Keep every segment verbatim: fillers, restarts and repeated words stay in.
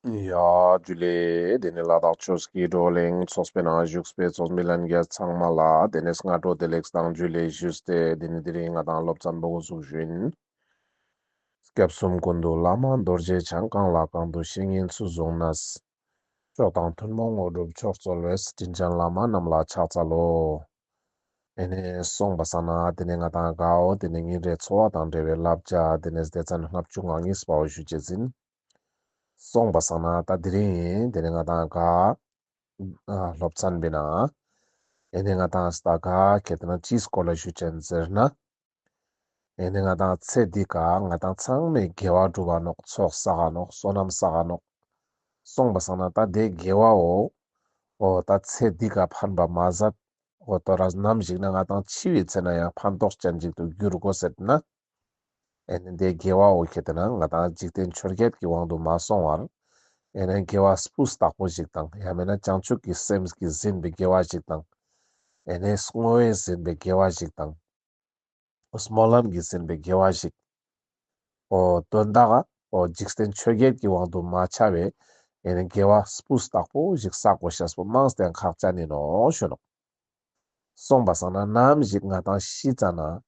ཡ་ཇུ་ལེ། དེ་ནས་ལ་དྭགས་ཆོས་ཀྱི་བགྲོ་གླེང་ཚོགས་པའི་ནང་བཞུགས་པའི་ཚོགས་མི་ལྷན་རྒྱས་ཚང་མ་ལ་དེ་ནས་སྔ་དྲོ་བདེ་ལེགས་དང་ཇུ་ལེ་ཞུས་ཏེ། དེ་ནས་དེ་རིང་ང་དང་སློབ་ཚན་པོ་འགོ་ཚུགས་ཞུ་ཡིན། སྐྱབས་གསུམ་ཀུན་འདུས་བླ་མ་རྡོ་རྗེ་འཆང་། གང་ལ་གང་འདུལ་བཤེས་གཉེན་ཚུལ་བཟུང་ནས། མཆོག་དང་ཐུན་མོང་དངོས་གྲུབ་མཆོག་སྩོལ་བའི། དྲིན་ཅན་བླ་མ་རྣམས་ལ་ཕྱག་འཚལ་ལོ། ཨེ་ནས་སོང་པ་སང་ན་དེ་ནས་ང་དང་གའོ་དེ་ནས་ཉིན་རེའི་འཚོ་བ་དང་འབྲེལ་བའི་བསླབ་བྱ་དེ་ནས་སྡེ་ཚན་ལྔ་བཅུ་ང་གཉིས་པའོ་ཞུ་ཅེས་ཡིན། སོང་པ་སང་ན་ད་དེ་རིང་དེ་ནས་ང་དང་ག་ཨ་སློབ་ཚན་པའི་ནང་ཨེ་ནས་ང་དང་ད་ག་ཁེ་དེ་ན་ཅིའི་སྐོར་ལ་ཞུ་ཅེས་ཟེར་ན། ཨེ་ནས་ང་དང་ཚེ་འདི་ཀ་ང་དང་ཚང་མས་དགེ་བ་སྒྲུབ་པ་ནོག་ཚོགས་བསགས་ནོག་བསོད་ནམས་བསགས་ནོག་སོང་པ་སང་ན་ད་དེ་དགེ་བའོ། འོ་ད་ཚེ་འདི་ཀ་ཕན་པ་མ་ཟད། འོ་ད་ར་ནམ་ཞིག་ན་ང་དང་འཆི་བའི་ཚེ་ན་ཡང་ཕན་ཐོགས་ཅན་ཅིག་ཏུ་འགྱུར་དགོས་ཟེར་ན། ཨེ་ནས་དེ་དགེ་བའོ་ཁེ་དེ་ན་ང་དང་འཇིག་རྟེན་ཆོས་བརྒྱད་ཀྱི་དབང་དུ་མ་སོང་བར། ཨེ་ནས་དགེ་བ་སྤུས་དག་པོ་ཞིག་དང་ཡང་མེད་ན་བྱང་ཆུབ་ཀྱི་སེམས་ཀྱིས་ཟིན་པའི་དགེ་བ་ཞིག་དང་། ཨེ་ནས་བསྔོ་བས་ཟིན་པའི་དགེ་བ་ཞིག་དང་། སྨོན་ལམ་གྱིས་ཟིན་པའི་དགེ་བ་ཞིག་འོ་དོན་དག་འོ་འཇིག་རྟེན་ཆོས་བརྒྱད་ཀྱི་དབང་དུ་མ་ཆ་བའི་ཨེ་ནས་དགེ་བ་སྤུས་དག་པོ་ཞིག་བསགས་དགོས་ཤེས་པོ་མང་སྟེ་ཁག་ཅན་ཡིན་ནོག་ཞུ་ནོག་སོང་པ་སང་ན་ནམ་ཞིག་ང་དང་ཤི་ཙ་ན།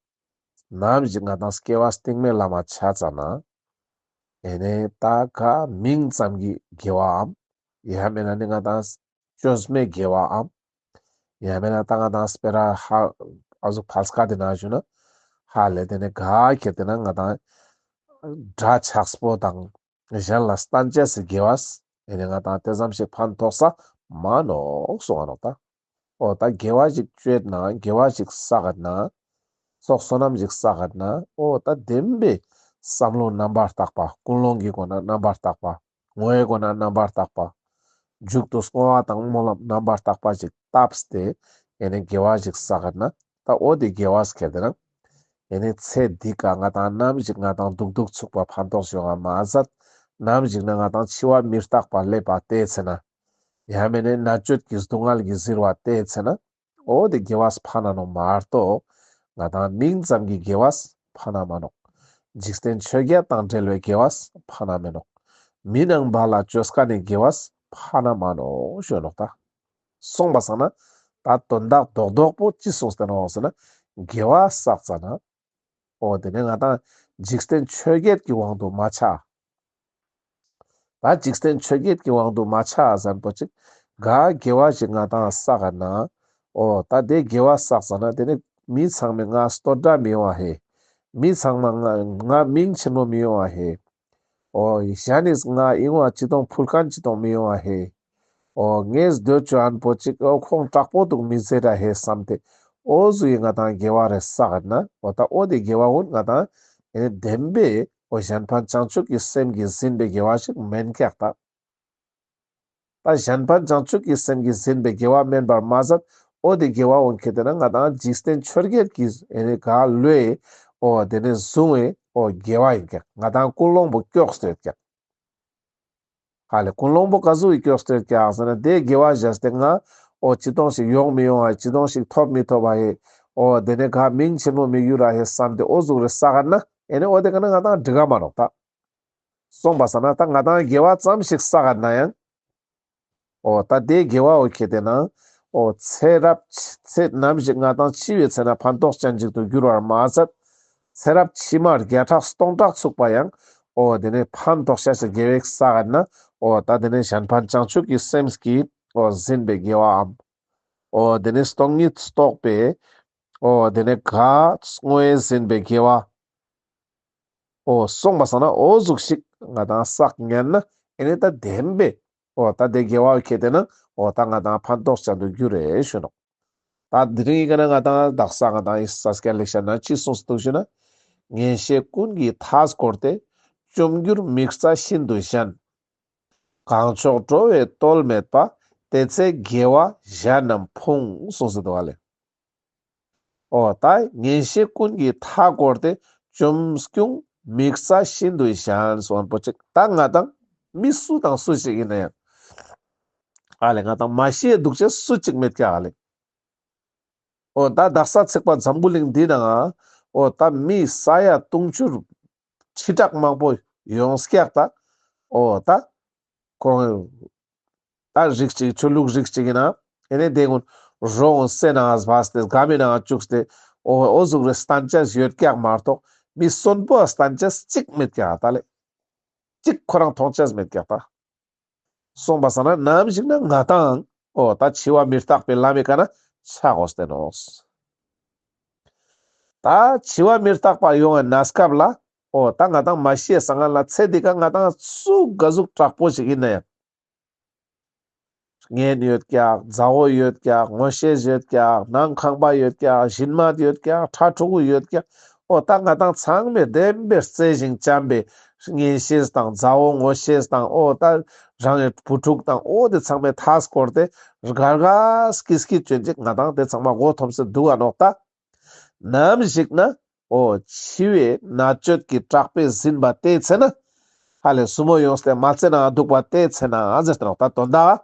ནམ་ཞིག་ང་དང་སྐྱེ་བ་སྟིང་མའི་ལམ་མ་ཆ་ཙ་ན། ཨེ་ནས་ད་ག་མིང་ཙམ་གྱི་དགེ་བའམ། ཡང་མེད་ན་ནི་ང་དང་བཅོས་མའི་དགེ་བའམ། ཡང་མེད་ན་ད་ང་དང་སྤེ་ར་ཧ་ཨ་ཟུག་ཕལ་སྐད་དེ་ན་ཞུ་ན། ཧ་ལས་དེ་ནས་ག་ཁེ་དེ་ན་ང་དང་དགྲ་ཆགས་པོ་དང་གཞན་ལ་སྟན་ཅེས་སི་དགེ་བས་ཨེ་ནས་ང་དང་དེ་ཙམ་ཞིག་ཕན་ཐོགས་ས་མ་ནོག་གསུང་ང་ནོག་ད། འོ་ད་དགེ་བ་ཞིག་བཅོས་ན་དགེ་བ་ཞིག་བསགས་ན། ཚོགས་བསོད་ནམས་ཞིག་བསགས་ན་འོ་ད་བདེན་པའི་བསམ་བློ་རྣམ་པར་དག་པ་ཀུན་སློང་གི་སྒོ་ན་རྣམ་པར་དག་པ། ངོ་བོའི་སྒོ་ན་རྣམ་པར་དག་པ། མཇུག་ཏུ་བསྔོ་བ་དང་སྨོན་ལམ་རྣམ་པར་དག་པ་ཞིག་བཏབ་སྟེ་ཨེ་ནས་དགེ་བ་ཞིག་བསགས་ན་ད་འོ་དེ་དགེ་བ་སྐྱེ་དེ་ན། ཨེ་ནས་ཚེ་འདི་ཀ་ང་དང་ནམ་ཞིག་ང་དང་སྡུག་སྡུག་ཚུགས་པ་ཕན་ཐོགས་ཡོང་བ་མ་ཟད། ནམ་ཞིག་ན་ང་དང་འཆི་བ་མི་རྟག་པ་སླེབས་པ་དེའི་ཚེ་ན། ཡང་མེད་ན་མནར་གཅོད་ཀྱི་སྡུག་བསྔལ་གྱིས་གཟིར་བ་དེའི་ཚེ་ན། འོ་དེ་དགེ་བས་ཕན་ན་ནོག་མ་གཏོགས། ང་དང་མིང་ཙམ་གྱི་དགེ་བས་ཕན་ན་མ་ནོག་འཇིག་རྟེན་ཆོས་བརྒྱད་དང་འབྲེལ་བའི་དགེ་བས་ཕན་ན་མེ་ནོག་མི་ནང་པ་ལ་བཅོས་ཁན་ནི་དགེ་བས་ཕན་ན་མ་ནོག་ཞུ་ནོག་ད། སོང་པ་སང་ན། ད་དོན་དག་རྡོག་རྡོག་པོ་ཅི་གསུངས་ཏེ་ནོག་ཟེར་ན། དགེ་བ་བསགས་ཙ་ན། འོ་དེ་ནས་ང་དང་འཇིག་རྟེན་ཆོས་བརྒྱད་ཀྱི་དབང་དུ་མ་ཆ། ད་འཇིག་རྟེན་ཆོས་བརྒྱད་ཀྱི་དབང་དུ་མ་ཆ་ཟེར་པོ་ཅིག་ག་དགེ་བ་ཞིག་ང་དང་བསགས་ན། འོ་ད་དེ་དགེ་བ་བསགས་ཙ་ན་དེ་ནས་མི་ཚང་མས་ང་བསྟོད་ར་མི་ཡོང་བ་ཧེ། མི་ཚང་མ་ང་ང་མིང་ཆེན་མོ་མི་ཡོང་བ་ཧེ། འོ་གཞན་ནི་ང་ཨིན་བ་ཅི་ཏོང་ཕུལ་ཁན་ཅི་ཏོང་མི་ཡོང་བ་ཧེ། འོ་ངས་འདོད་ཅོ་ཨན་པོ་ཅིག་འོ་ཁོང་དྲག་པོ་འདུག་མི་ཟེར་ར་ཧེ་བསམ་སྟེ། འོ་ཟུག་གི་ང་དང་དགེ་བ་རེ་བསགས་ན། འོ་ད་འོ་དེ་དགེ་བ་འོ་ང་དང་ཨེ་བདེན་པའི་འོ་གཞན་ཕན་བྱང་ཆུབ་ཀྱི་སེམས་ཀྱིས་ཟིན་པའི་དགེ་བ་ཞིག་མེན་ཀྱག་ད། ད་གཞན་ཕན་བྱང་ཆུབ་ཀྱི་སེམས་ཀྱིས་ཟིན་པའི་དགེ་བ་མེན་པར་མ་ཟད། འོ་དེ་དགེ་བ་འོ་ཁེ་དེ་ན་ང་དང་འཇིག་རྟེན་ཆོས་བརྒྱད་ཀྱི་ཨེ་ནི་ག་ལོས་འོ་དེ་ནས་བཟུང་བའི་འོ་དགེ་བ་ཡིན་ཀྱག་ང་དང་ཀུན་སློང་པོ་ཀྱོག་སྟེ་ཡོད་ཀྱག་ཧ་ལས་ཀུན་སློང་པོ་ག་ཟུག་གི་ཀྱོག་སྟེ་ཡོད་ཀྱག་ཟེར་ན་དེ་དགེ་བ་བཞག་སྟེ་ང་འོ་ཅི་ཏོང་ཞིག་ཡོང་མི་ཡོང་ཨ་ཅི་ཏོང་ཞིག་ཐོབ་མི་ཐོབ་ཨ་ཧེ། འོ་དེ་ནས་ག་མིང་ཆེན་མོ་མི་ཡུལ་ཨ་ཧེ་བསམ་སྟེ་འོ་ཟུག་རེ་བསགས་ན་ཨེ་ནི་འོ་དེ་ག་ན་ང་དང་འགྲིག་ག་མ་ནོག་ད། སོང་པ་སང་ན་ད་ང་དང་དགེ་བ་ཙམ་ཞིག་བསགས་ན་ཡང་། འོ་ད་དེ་དགེ་བ་འོ་ཁེ་དེ་ན། འོ་ཚེ་རབས་ཕྱི་ཚེ་ནམ་ཞིག་ང་དང་འཆི་བའི་ཚེ་ན་ཕན་ཐོགས་ཅན་ཅིག་ཏུ་འགྱུར་བར་མ་ཟད། ཚེ་རབས་ཕྱི་མ་བརྒྱ་ཕྲག་སྟོང་ཕྲག་ཚུགས་པ་ཡང་། འོ་དེ་ནས་ཕན་ཐོགས་ཤ་ཞིག་དགེ་བ་བསགས་ན། འོ་ད་དེ་ནས་གཞན་ཕན་བྱང་ཆུབ་ཀྱི་སེམས་ཀྱིས་འོ་ཟིན་པའི་དགེ་བའམ། འོ་དེ་ནས་སྟོང་ཉིད་རྟོགས་པའི། འོ་དེ་ནས་ག་བསྔོ་བས་ཟིན་པའི་དགེ་བ། འོ་སོང་པ་སང་ན་འོ་ཟུག་ཞིག་ང་དང་བསགས་ཉན་ན་ཨེ་ནི་ད་བདེན་པའི་འོ་ད་དེ་དགེ་བ་ཁེ་དེ་ན་འོ་ད་ང་དང་ཕན་ཐོགས་ཅན་དུ་འགྱུར་རེ་ཞུ་ནོག་ད་དེ་རིང་གི་ན་ང་དང་དག་ས་ང་དང་ས་སྐྱ་ལེགས་བཤད་ན་ཅི་གསུངས་སུ་འདུག་ཞུ་ན། ངན་ཤེས་ཀུན་གྱིས་མཐའ་བསྐོར་ཏེ། བཅོམ་འགྱུར་མིག་རྩ་ཤིན་ཏུ་གཞན། གང་ཕྱོགས་འགྲོ་བའི་བརྟོལ་མེད་པ། དེ་ཚེ་དགེ་བ་གཞན་རྣམས་ཕུང་གསུངས་སུ་འདུག་ལེ། འོ་ད་ངན་ཤེས་ཀུན་གྱིས་མཐའ་བསྐོར་ཏེ། བཅོམ་སྐྱུང་མིག་རྩ་ཤིན་ཏུ་གཞན་སོང་པོ་ཅིག་ད་ང་དང་མི་སུ་དང་སུ་ཞིག་ཡིན་ན་ཡང་། ཨ་ལེ་ང་དང་མ་ཤི་ཡ་འདུག་ཅེས་སུ་ཅིག་མེད་ཀྱག་ཨ་ལེ། འོ་ད་དག་ས་ཚིག་པ་འཛམ་བུ་གླིང་འདི་ནང་འོ་ད་མི་ས་ཡ་དུང་ཕྱུར་ཁྲི་ཕྲག་མང་པོ་ཡོང་ཀྱག་ད། འོ་ད། ཁོང་ད་རིགས་ཅིག་ཆོས་ལུགས་རིགས་ཅིག་ཡིན་ན་ཨེ་ནེ་དེ་ཀུན་རོ་ཀུན་སེ་ནང་ང་བས་ཏེ་སྒམ་མི་ནང་ང་བཅུག་སྟེ་འོ་འོ་ཟུག་རེ་སྟན་ཅེས་ཡོད་ཀྱག་མ་གཏོགས་མི་གསོན་པོ་ལ་སྟན་ཅེས་གཅིག་མེད་ཀྱག་ད་ལེ། གཅིག་ཁོ་རང་མཐོང་ཅེས་མེད་ཀྱག་ད། སོང་པ་སང་ན་ནམ་ཞིག་ན་ང་དང་འོ་ད་འཆི་བ་མི་རྟག་པའི་ལམ་མི་ཀ་ན་ཆ་དགོས་ཏེ་ནོག། ད་འཆི་བ་མི་རྟག་པ་ཡོང་བའི་གནས་སྐབས་ལ་འོ་ད་ང་དང་མ་ཤི་སང་ང་ལ་ཚེ་འདི་ཀ་ང་དང་སུ་ག་ཟུག་དྲག་པོ་ཞིག་ཡིན་ན་ཡང་། གཉེན་ཡོད་ཀྱག། མཛའ་བོ་ཡོད་ཀྱག། ངོ་ཤེས་ཡོད་ཀྱག། ནང་ཁང་པ་ཡོད་ཀྱག། ཞིན་མ་ཡོད་ཀྱག། ཕྲུ་གུ་ཡོད་ཀྱག། འོ་ད་ང་དང་ཚང་མས་བདེན་པའི་བརྩེ་ཞིང་བྱམས་པའི་གཉེན་ཤེས་དང་མཛའ་བོ་ངོ་ཤེས་དང་འོ་ད་རང་གི་བུ་ཕྲུག་དང་འོ་དེ་ཚང་མས་མཐའ་སྐོར་ཏེ་དགའ་དགའ་སྐྱིད་སྐྱིད་བྱོན་ཅིག། ང་དང་དེ་ཚང་མ་མགོ་འཐོམས་སེ་འདུག་ག་ནོག་ད། ནམ་ཞིག་ན་འོ་འཆི་བའི་མནར་གཅོད་ཀྱི་དྲག་པས་ཟིན་པ་དེའི་ཚེ་ན་ཧ་ལས་ཟུར་མོ་ཡོངས་ཏེ་མལ་ཆའི་ནང་འདུག་པ་དེའི་ཚེ་ན་ཟེར་ཏེ་ནོག་ད་དོན་དག།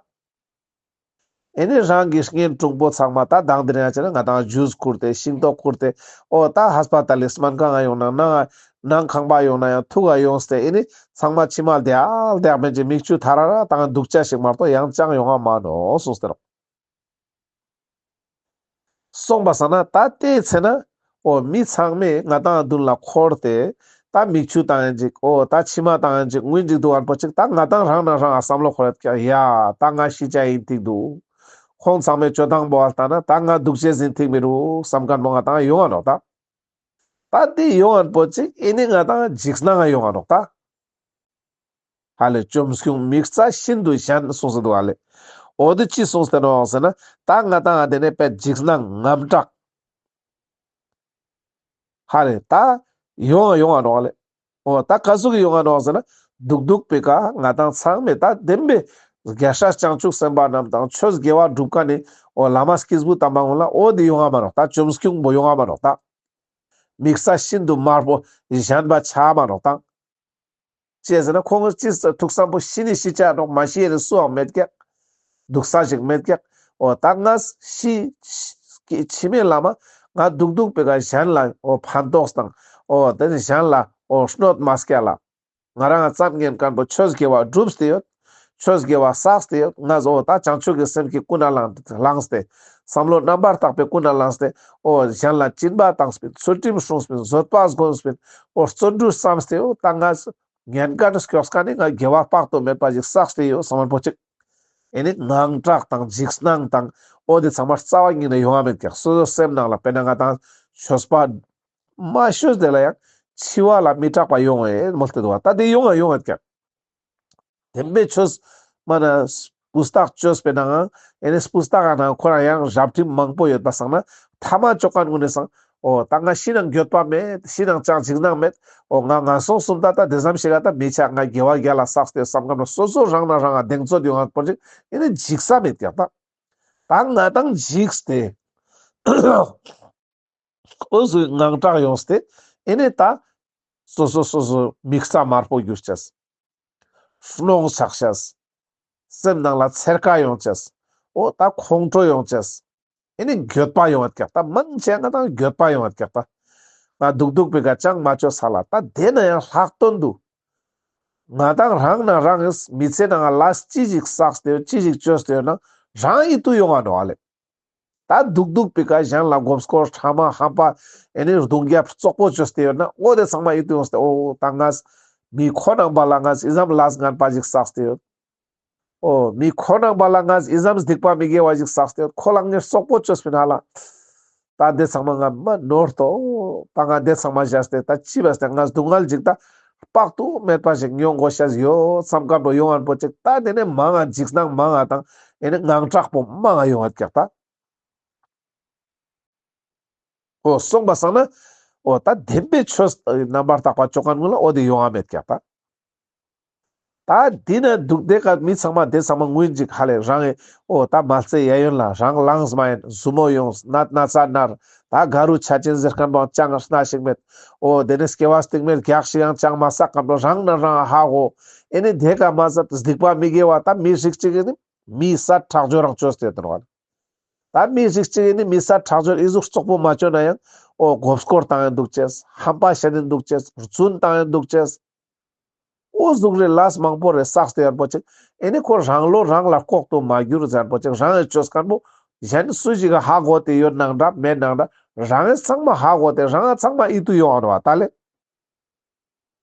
ཨེ་ནེ་རང་གི་གཉེན་དྲུང་པོ་ཚང་མ་ད་དང་དེ་རིང་ང་ཅི་ན་ང་དང་ཇུས་ཁུར་ཏེ་ཤིང་ཏོག་ཁུར་ཏེ་འོ་ད་ཧས་པ་ཏལ་ལི་སྨན་ཁང་ང་ཡོང་ན་ནང་ནང་ཁང་པ་ཡོང་ན་ཡང་ཐུག་ག་ཡོངས་ཏེ་ཨེ་ནེ་ཚང་མ་མཆི་མ་ལྡེག་ལྡེག་མན་ཅིག་མིག་ཆུ་ཐར་ར་ར་བཏང་འདུག་ཅེས་ཞིག་མ་གཏོགས་ཡང་ཅང་ཡོང་ང་མ་ནོག་གསུངས་ཏེ་ནོག། སོང་པ་སང་ན་ད་དེའི་ཚེ་ན་འོ་མི་ཚང་མས་ང་དང་མདུན་ལ་འཁོར་ཏེ་ད་མིག་ཆུ་བཏང་ཡིན་ཅིག། འོ་ད་མཆི་མ་བཏང་ཡིན་ཅིག། ངུ་ཡིན་ཅིག་འདུག་ག་ནོག་པོ་ཅིག། ད་ང་དང་རང་ནང་རང་ང་བསམ་བློ་འཁོར་ཡོད་ཀྱག། ཡ་ད་ང་ཤི་ཅེས་ཡིན་ཐིག་འདུག། ཁོང་ཚང་མའི་སྤྱོད་སྟངས་པོ་ལ་ལྟ་ན་ད་ང་འདུག་ཅེས་ཡིན་ཐིག་མི་རུག་བསམ་མཁན་པོ་ང་དང་ཡོང་ང་ནོག་ད། ད་དེ་ཡོང་ངན་པོ་ཅིག་ཨེ་ནེ་ང་དང་འཇིགས་སྣང་ང་ཡོང་ང་ནོག་ད། ཧ་ལས་བཅོམ་སྐྱུང་མི་རྩ་ཤིན་ཏུ་ཞན་གསུངས་སེ་འདུག་ཧ་ལས། འོ་དེ་ཅི་གསུངས་ཏེ་ནོག་ཟེར་ན་ད་ང་དང་ང་དེ་ནས་དཔེ་འཇིགས་སྣང་དངངས་སྐྲག་ཧ་ལས་ད་ཡོང་ང་ཡོང་ང་ནོག་ཧ་ལས། འོ་ད་ག་ཟུག་གི་ཡོང་ང་ནོག་ཟེར་ན་འདུག་འདུག་པའི་ཀ་ང་དང་ཚང་མས་ད་བདེན་པའི་རྒྱལ་སྲས་བྱང་ཆུབ་སེམས་དཔའ་རྣམས་དང་ཆོས་དགེ་བ་སྒྲུབ་མཁན་ནི་འོ་བླ་མ་སྐྱེས་བུ་དམ་པ་ཀུན་ལ་འོ་དེ་ཡོང་ང་མ་ནོག། ད་བཅོམ་སྐྱུང་པོ་ཡོང་ང་མ་ནོག་ད། མི་རྩ་ཤིན་ཏུ་དམར་པོ་ཞན་པ་ཆ་མ་ནོག་ད། ཅི་ཟེར་ན་ཁོང་གི་ཅི་ཐུགས་བསམ་པོ་ཤི་ནི་ཤི་ཆ་ནོག། མ་ཤི་ཡིན་ནི་སུའང་མེད་ཀྱག། འདུག་ས་ཞིག་མེད་ཀྱག། འོ་ད་ང་ཤི་འཆི་མེད་ལ་མ་ང་འདུག་འདུག་པའི་ཀ་གཞན་ལ་འོ་ཕན་ཐོགས་དང་འོ་དེ་ནི་གཞན་ལ་འོ་གནོད་མ་སྐྱལ་ལ། ང་རང་ཙམ་ཉན་མཁན་པོ་ཆོས་དགེ་བ་སྒྲུབ་སྟེ་ཡོད། ཆོས་དགེ་བ་བསགས་ཏེ་ཡོད། ང་ཚོ་འོ་ད་བྱང་ཆུབ་ཀྱི་སེམས་ཀྱི་ཀུན་ནས་བསླངས་ཏེ་བསམ་བློ་རྣམ་པར་དག་པའི་ཀུན་ནས་བསླངས་ཏེ་འོ་གཞན་ལ་སྦྱིན་པ་བཏང་སྤིན། ཚུལ་ཁྲིམས་སྲུང་སྤིན། བཟོད་པ་སྒོམ་སྤིན། འོ་བརྩོན་འགྲུས་བསམས་ཏེ་འོ་ད་ང་ཉན་མཁན་སྐྱོགས་མཁན་ནི་ང་དགེ་བ་དཔག་ཏུ་མེད་པ་ཞིག་བསགས་ཏེ་ཡོད་བསམ་པོ་ཅིག། ཨེ་ནི་དངངས་སྐྲག་དང་འཇིགས་སྣང་དང་འོ་དེ་ཚང་མ་རྩ་བ་ཉིད་ནས་ཡོང་བ་མེད་ཀྱག། སོ་སོ་སེམས་ནང་ལ་དཔེར་ན་ང་དང་ཆོས་པ་མ་ཤོས་དེ་ལ་ཡང་འཆི་བ་ལ་མི་སྐྲག་པ་ཡོང་བས་མོལ་ཏེ་འདུག་བ། ད་དེ་ཡོང་ང་ཡོང་ངད་ཀྱག། བདེན་པའི་ཆོས་མ་ན་སྤུས་དག་བཅོས་པའི་ནང་ཨེ་ནི་སྤུས་དག་ག་ནང་ཁོ་རང་ཡང་རབ་ཁྲིམས་མང་པོ་ཡོད་པ་སང་ན་ཐ་མ་བཅོ་མཁན་ཀུན་ནི་སང་འོ་ད་ང་ཤི་ནང་འགྱོད་པ་མེད། ཤི་ནང་ཅང་འཇིགས་སྣང་མེད། འོ་ང་ངན་སོང་གསུམ་ད་ད་དེ་ཙམ་ཞིག་ག་ད་མི་ཆ། ང་དགེ་བ་རྒྱལ་ལ་བསགས་ཏེ་བསམ་མཁན་སོ་སོ་རང་ན་རང་ང་གདེང་ཚོད་ཡོང་ང་པོ་ཅིག་ཨེ་ནི་འཇིགས་ས་མེད་ཀྱག་ད། ད་ང་དང་འཇིགས་ཏེ། འོ་ཟུག་དངངས་སྐྲག་ཡོངས་ཏེ་ཨེ་ནི་ད་སོ་སོ་སོ་སོ་མི་རྩ་དམར་པོ་གྱུར་ཅེས། རྣོ་ཆགས་ཅེས། སེམས་ནང་ལ་འཚེར་ཁ་ཡོང་ཅེས། འོ་ད་ཁོང་ཁྲོ་ཡོང་ཅེས། ཨེ་ནི་འགྱོད་པ་ཡོང་བད་ཀྱག། ད་མང་ཆེ་ང་དང་འགྱོད་པ་ཡོང་བད་ཀྱག་ད། ང་འདུག་འདུག་པའི་ཀ་ཅང་མ་བཅོས་ས་ལ་ད་དེ་ན་ཡང་ལྷག་དོན་དུ། ང་དང་རང་ན་རང་གི་མི་ཚེ་ནང་ལ་ཅི་ཞིག་བསགས་ཏེ་ཡོད་ཅི་ཞིག་བཅོས་ཏེ་ཡོད་ན་རང་ཡིད་དུ་ཡོང་ང་ནོག་ཨ་ལེ། ད་འདུག་འདུག་པའི་ཀ་གཞན་ལ་མགོ་སྐོར་ཕྲ་མ་ཧམ་པ་ཨེ་ནི་རྡུང་རྒྱབ་བཙོག་པོ་བཅོས་ཏེ་ཡོད་ན་འོ་དེ་ཚང་མ་ཡིད་དུ་ཡོངས་ཏེ་འོ་ད་ངས་མི་ཁོ་ནང་པ་ལ་ངས་ཨི་ཙམ་ལས་ངན་པ་ཞིག་བསགས་ཏེ་ཡོད། འོ་མི་ཁོ་ནང་པ་ལ་ངས་ཨི་ཙམ་སྡིག་པ་མི་དགེ་བ་ཞིག་བསགས་ཏེ་ཡོད། ཁོ་ལ་ངས་བཙོག་པོ་བཅོས་པིན་ཧ་ལ། ད་དེ་ཚང་མ་ང་མ་ནོར་ཏོ། ད་ང་དེ་ཚང་མ་བཞག་སྟེ་ད་ཅི་བས་ཏེ་ངས་སྡུག་བསྔལ་ཅིག་ད་དཔག་ཏུ་མེད་པ་ཞིག་མྱོང་དགོས་ཤེས་ཡོད་བསམ་མཁན་པོ་ཡོང་ངན་པོ་ཅིག་ད་དེ་ནས་མང་ང་འཇིགས་སྣང་མང་ང་དང་ཨེ་ནི་དངངས་སྐྲག་པོ་མང་ང་ཡོང་བད་ཀྱག་ད། འོ་སོང་པ་སང་ན་འོ་ད་བདེན་པའི་ཆོས་རྣམ་པར་དག་པ་བཅོ་མཁན་ཀུན་ལ་འོ་དེ་ཡོང་ང་མེད་ཀྱག་ད། ད་འདི་ན་འདུག་དེ་ཀ་མི་ཚང་མ་དེ་ཚང་མ་ངུ་ཡིན་ཅིག་ཧ་ལས་རང་ཨེ་འོ་ད་མལ་ཆའི་གཡས་གཡོན་ལ་རང་ལངས་མ་ཡིན། ཟུར་མོ་ཡོངས་ན་ན་ཚ་ནར། ད་ག་རུ་ཆ་ཅན་ཟེར་མཁན་པོ་ཅང་སྣ་ཞིག་མེད། འོ་དེ་ནས་སྐྱེ་བ་སྟིང་མའི་རྒྱགས་ཤིག་ཡང་ཅང་མ་བསགས་མཁན་པོ་རང་ན་རང་ཧ་གོ། ཨེ་ནི་དེ་ཀ་མ་ཟད་སྡིག་པ་མི་དགེ་བ་ད་མི་རིགས་ཅིག་ཨེ་ནི་མི་ས་ཁྲག་སྦྱོར་རང་བཅོས་ཏེ་དོན་བ། ད་མི་རིགས་ཅིག་ཨེ་ནི་མི་ས་ཁྲག་སྦྱོར་ཨི་ཟུག་བཙོག་པོ་མ་བཅོས་ན་ཡང་འོ་མགོ་སྐོར་བཏང་ཡིན་འདུག་ཅེས། ཧམ་པ་བཤད་ཡིན་འདུག་ཅེས། རྫུན་བཏང་ཡིན་འདུག་ཅེས། འོ་ཟུག་རེ་ལས་མང་པོ་རེ་བསགས་ཏེ་ཡོད་པོ་ཅིག་ཨེ་ནི་ཁོ་རང་བློ་རང་ལ་ལྐོག་ཏུ་མ་གྱུར་ཟེར་པོ་ཅིག་རང་ངི་ཅོས་ཁན་པོ་གཞན་སུ་ཞིག་གི་ཧ་གོ་སྟེ་ཡོད་ནང་འདྲ་མེད་ནང་འདྲ་རང་ངི་ཚང་མ་ཧ་གོ་སྟེ་རང་ངི་ཚང་མ་ཨིད་ཏུ་ཡོང་ང་ནོག་པ་ད་ལེ།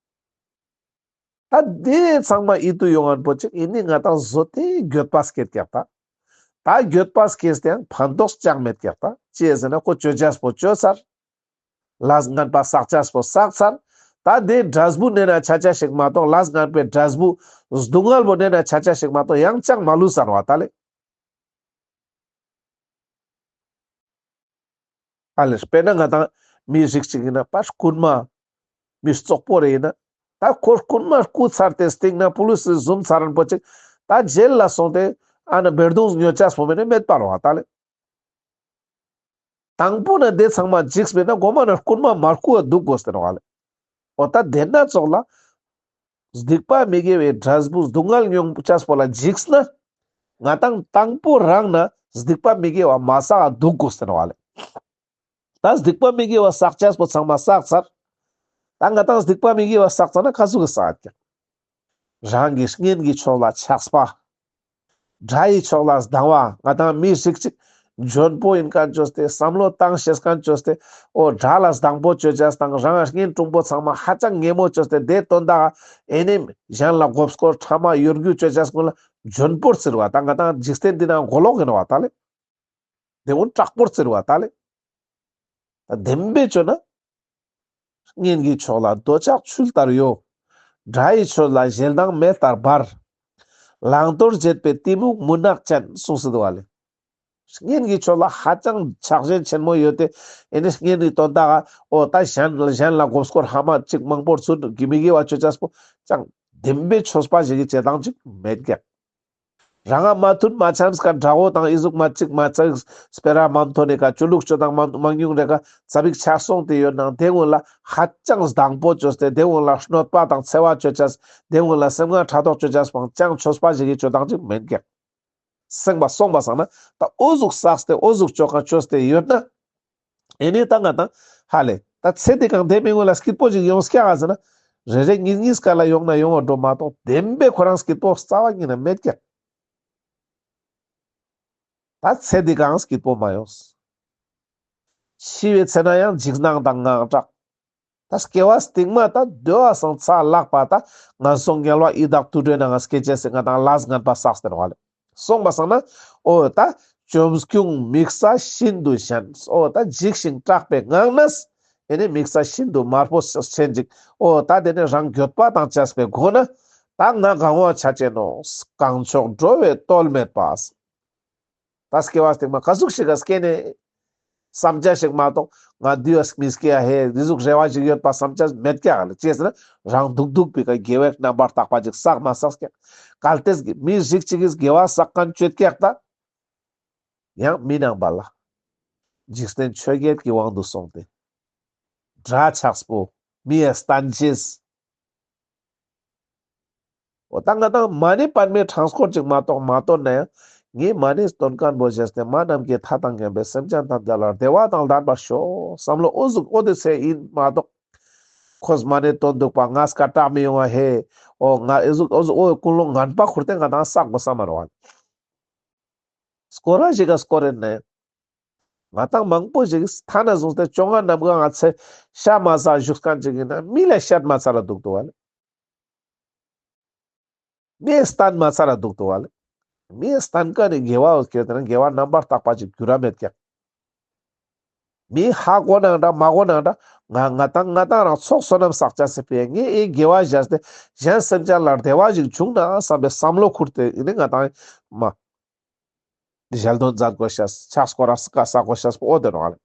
ད་དེ་ཚང་མ་ཨིད་ཏུ་ཡོང་ངན་པོ་ཅིག་ཨེ་ནི་ང་དང་བཟོ་སྟེ་འགྱོད་པ་སྐྱེད་ཀྱག་ད། ད་འགྱོད་པ་སྐྱེས་ཏེ་ཡང་ཕན་ཐོགས་ཅང་མེད་ཀྱག་ད། ཅི་ཟེར་ན་ཁོ་ཅོ་ཅེས་པོ་ཅོ་ཚར། ལས་ངན་པ་བསགས་ཅེས་པོ་བསགས་ཚར། ད་དེ་འབྲས་བུ་ནེ་ན་ཆ་ཆ་ཞིག་མ་གཏོགས་ལས་ངན་པའི་འབྲས་བུ་སྡུག་བསྔལ་པོ་ནེ་ན་ཆ་ཆ་ཞིག་མ་གཏོགས་ཡང་ཅང་མ་ལུས་ས་ནོག་པ་ད་ལེ། ཨ་ལེ་དཔེར་ན་ང་དང་མི་རིགས་ཅིག་ཨིན་ན་པ་རྐུན་མ་མི་བཙོག་པོ་རེ་ཨིན་ན་ད་ཁོ་རྐུན་མ་རྐུ་ཚར་ཏེ་སྟིང་ནེ་པུ་ལིས་སི་ཟུམ་ཚར་རན་པོ་ཅིག་ད་ཇེལ་ལ་སོང་སྟེ་ཨ་ན་བེར་དུང་ཉོ་ཅེས་པོ་མེད་ན་མེད་པ་རོ་ཨ་ད་ལེ། དང་པོ་ནེ་དེ་ཚང་མ་འཇིགས་པས་ན་གོ་མ་ནེ་རྐུན་མ་མ་རྐུ་བ་དུག་གོས་ཏེ་ནོག་ལེ། འོ་ད་དེ་ན་ཙོགས་ལ་སྡིག་པ་མི་དགེ་བའི་འབྲས་བུ་སྡུག་བསྔལ་མྱོང་ཅེས་པོ་ལ་འཇིགས་ན་ང་དང་དང་པོ་རང་ནེ་སྡིག་པ་མི་དགེ་བ་མ་བསགས་དུག་གོས་ཏེ་ནོག་ལེ། ད་སྡིག་པ་མི་དགེ་བ་བསགས་ཅེས་པོ་ཚང་མ་བསགས་ཚར། ད་ང་དང་སྡིག་པ་མི་དགེ་བ་བསགས་ཚར་ན་ཁ་ཟུག་གི་བསགས་ཀྱག་རང་གི་གཉེན་གྱི་ཕྱོགས་ལ་ཆགས་པ། དགྲ་ཡི་ཕྱོགས་ལ་སྡང་བ། ང་དང་མི་རིགས་ཅིག་འཇོན་པོ་ཨིན་ཁན་ཅོས་ཏེ་བསམ་བློ་བཏང་ཤེས་ཁན་ཅོས་ཏེ་འོ་དགྲ་ལ་སྡང་པོ་ཅོ་ཅེས་དང་རང་གཉེན་དྲུང་པོ་ཚང་མ་ཧ་ཅང་ཉེ་མོ་ཅོས་ཏེ་དེ་དོན་དག་ཨེ་ནེ་གཞན་ལ་མགོ་སྐོར་ཕྲ་མ་གཡོ་སྒྱུ་ཅོ་ཅེས་ཀུན་ལ་འཇོན་པོར་བརྩི་བ། ད་ང་དང་འཇིག་རྟེན་འདི་ན་མགོ་ལོག་ཨིན་བ་ད་ལེ། དེ་འོ་དྲག་པོར་བརྩི་བ་ད་ལེ། ད་བདེན་པའི་ཆོས་ན། གཉེན་གྱི་ཕྱོགས་ལ་འདོད་ཆགས་ཆུ་ལྟར་གཡོ། དགྲ་ཡི་ཕྱོགས་ལ་ཞེ་སྡང་མེ་ལྟར་འབར། བླང་དོར་བྱེད་པའི་གཏི་མུག་མུན་ནག་ཅན་གསུངས་སེ་འདུག་བ་ལེ། གཉེན་གྱི་ཕྱོགས་ལ་ཧ་ཅང་ཆགས་ཞེན་ཆེན་མོ་ཡོད་དེ་ཨེ་ནི་གཉེན་གྱི་དོན་དག་འོ་ད་གཞན་གཞན་ལ་མགོ་སྐོར་ཕྲ་མ་ཅིག་མང་པོར་ཚུར་གི་མི་དགེ་བ་ཅོ་ཅེས་པོ་ཅང་བདེན་པའི་ཆོས་པ་ཞིག་གི་བྱེད་སྟངས་ཅིག་མེད་ཀྱག་རང་ང་མ་མཐུན་མ་འཆམས་ཀ་དགྲ་བོ་དང་ཨི་ཟུག་མ་ཅིག་མ་ཅིག་སྤེ་ར་མ་མཐུན་ནི་ཀ་ཆོས་ལུགས་ཆོས་དང་མ་མང་ཉུང་རེ་ཀ་ཙ་པིག་ཆ་སོང་སྟེ་ཡོད་ནང་དེ་ཀུན་ལ་ཧ་ཅང་སྡང་པོ་ཅོས་ཏེ་དེ་ཀུན་ལ་གནོད་པ་དང་འཚེ་བ་ཅོ་ཅེས་དེ་ཀུན་ལ་སེམས་ངན་ཕྲག་དོག་ཅོ་ཅེས་པང་ཅང་ཆོས་པ་ཞིག་གི་ཅོ་སྟངས་ཅིག་མེན་ཀྱག་སེམས་པ་སོང་པ་སང་ན་ད་འོ་ཟུག་བསགས་ཏེ་འོ་ཟུག་ཅོ་ཁན་ཅོས་ཏེ་ཡོད་ན། ཨེ་ནི་ད་ང་དང་ཧ་ལེ་ད་ཚེ་འདི་གང་དེ་མི་སྔོན་ལ་སྐྱིད་པོ་ཞིག་ཡོང་སྐྱག་ག་ཟེར་ན། རེ་རེ་གཉིས་གཉིས་ཀ་ལ་ཡོང་ན་ཡོང་བ་འགྲོ་མ་གཏོགས་བདེན་པའི་ཁོ་རང་སྐྱིད་པོ་རྩ་བ་ཉིད་ནས་མེད་ཀྱག་ད་ཚེ་འདི་གང་སྐྱིད་པོ་མ་ཡོང་། འཆི་བའི་ཚེ་ན་ཡང་འཇིགས་སྣང་དང་དངངས་སྐྲག་ད་སྐྱེ་བ་སྟིང་མ་ད་འདོད་པ་སང་ཚ་ལག་པ་ད་ངན་སོང་དམྱལ་བ་ཡི་དྭགས་དུད་འགྲོའི་ནང་ང་སྐྱེ་ཅེས་སི་ང་དང་ལས་ངན་པ་བསགས་ཏེ་ནོག་ལེ། སོང་པ་སང་ན་འོ་ད་བཅོམ་སྐྱུང་དམིགས་བསལ་ཤིན་ཏུ་གཞན། འོ་ད་འཇིགས་ཤིང་སྐྲག་པའི་ངང་ནས་ཨེ་ནི་དམིགས་བསལ་ཤིན་ཏུ་དམར་པོ་ཆེན་ཅིག་འོ་ད་དེ་ནི་རང་འགྱོད་པ་དང་བཅས་པའི་སྒོ་ནས་ད་ང་གང་བ་ཆ་ཅེས་ནོག་གང་ཕྱོགས་འགྲོ་བའི་གཏོལ་མེད་པ། ད་སྐྱེ་བ་སྟིང་མ་ཀ་ཟུག་ཞིག་ག་སྐྱེ་ནས་བསམ་བྱ་ཞིག་མ་གཏོགས་ང་འདི་བ་མི་སྐྱེ་ཡ་ཧེ་འདི་ཟུག་རེ་བ་ཞིག་ཡོད་པ་བསམ་བྱ་མེད་ཀྱག་ལེ། ཅི་ཟེར་ན་རང་སྡུག་སྡུག་པའི་ཀ་དགེ་བའི་རྣམ་པར་དག་པ་ཅིག་བསགས་མ་བསགས་ཀྱག་གལ་ཏེ་མི་རིགས་ཅིག་གིས་དགེ་བ་བསགས་ཁན་ཅོ་ཀྱག་ད་ཡང་མི་ནང་པ་ལ་འཇིག་རྟེན་ཆོས་བརྒྱད་ཀྱི་དབང་དུ་སོང་སྟེ་དགྲ་ཆགས་པོ་མི་ཡ་སྟན་ཅེས། འོ་ད་ང་དང་མ་ཎི་པདྨའི་གྲངས་སྐོར་ཅིག་མ་གཏོགས་མ་བཏོན་ན་ཡང་ངས་མ་ཎི་འདོན་ཁན་བོ་བྱས་ཏེ་མ་ནམ་མཁའི་མཐའ་དང་མཉམ་པའི་སེམས་ཅན་ཐམས་ཅད་ལ་བདེ་བ་དང་ལྡན་པར་ཤོག་བསམ་བློ་འོ་ཟུག་འོ་དེ་ཚེ་ཨིན་མ་གཏོགས་ཁོས་མ་ཎི་འདོན་འདུག་པ་ང་སྐད་གྲགས་མི་ཡོང་བ་ཧེ། འོ་ང་ཨེ་ཟུག་འོ་ཟུག་འོ་ཀུན་སློང་ངན་པ་ཁུར་ཏེ་ང་དང་བསགས་དགོས་ས་མ་རེད་བ། སྐོར་ར་ཞིག་ག་སྐོར་ཡིན་ནའི་ང་དང་མང་པོ་ཞིག་ཐ་ན་བཟུང་སྟེ་བཅོ་ལྔ་ནམ་ག་ང་ཚེ་ཤ་མ་ཟ་བཞུགས་ཁན་ཅིག་ཡིན་ན་མི་ལ་བཤད་མ་ཚར་ར་འདུག་འདུག་བ་ལེ། མི་སྟན་མ་ཚར་ར་འདུག་འདུག་བ་ལེ། མི་སྟན་ཁན་ནི་དགེ་བ་འོ་སྐྱོད་དེ་ན་དགེ་བ་རྣམ་པར་དག་པ་ཅིག་འགྱུར་ར་མེད་ཀྱག་མི་ཧ་གོ་ནང་འདྲ་མ་གོ་ནང་འདྲ་ང་ང་དང་ང་དང་རང་ཚོགས་བསོད་ནམས་བསགས་བྱ་སྲིད་པས་ངས་ཨེ་དགེ་བ་བཞག་སྟེ་གཞན་སེམས་ཅན་ལ་བདེ་བ་ཞིག་བྱུང་ན་བསམ་པའི་བསམ་བློ་ཁུར་ཏེ་ཨེ་ནི་ང་དང་མ། ཞལ་འདོན་མཛད་དགོས་ཤེས་ཕྱག་སྐོར་ར་སྐ་ས་དགོས་ཤེས་པོ་འོ་དེ་ནོག་ལེ།